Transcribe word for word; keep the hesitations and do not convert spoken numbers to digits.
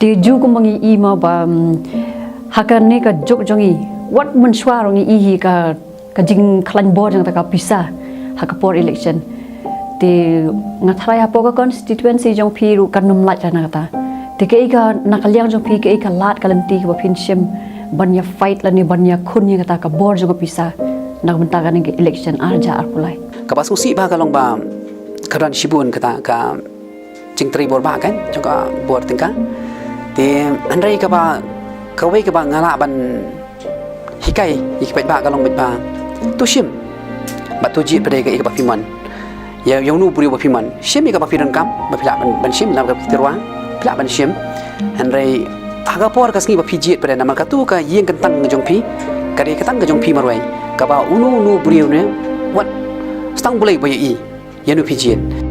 Te ju kumba ngi i ma ba, mm, ha kane ka juk jong i, wat mynshuwa ruh ngi i hi ka, ka jingkhlaiñ bor jong kata ka pisa ha ka por election. Te nga tharai hapoh ka constituency jong phi ruh kan ym lait na kata. Te kaei ka, na ka liang jong phi, kaei ka lad ka lynti kaba phin shim ban ïa fight lane ban ïa khun ïa kata ka bor jong ka pisa na ka bynta kane ka election ar hajar arphew lai? Kaba sngewsih bha ka long ba ka don shibun kata ka jingtrei bor ba kan jong ka bor tyngka. Te hynrei kaba, kawei kaba nga lah ban hikai ïa ki paidbah ka long bad ba to shim bad to jied pat de ka, ïa kaba phi mon, ïa, ïa uno u briew ba phi mon, shim ïa kaba phi donkam ba phi lah ban, ban shim, lada ka phi tyrwa phi lah ban shim. Hynrei ha ka por ka sngi ba phi jied pat de, namar katu ka ïing ka tang jong phi, ka dei ka tang ka jong phi marwei, kaba uno uno u briew ne wat stang Blei ba ïohi ïa uno phi jied.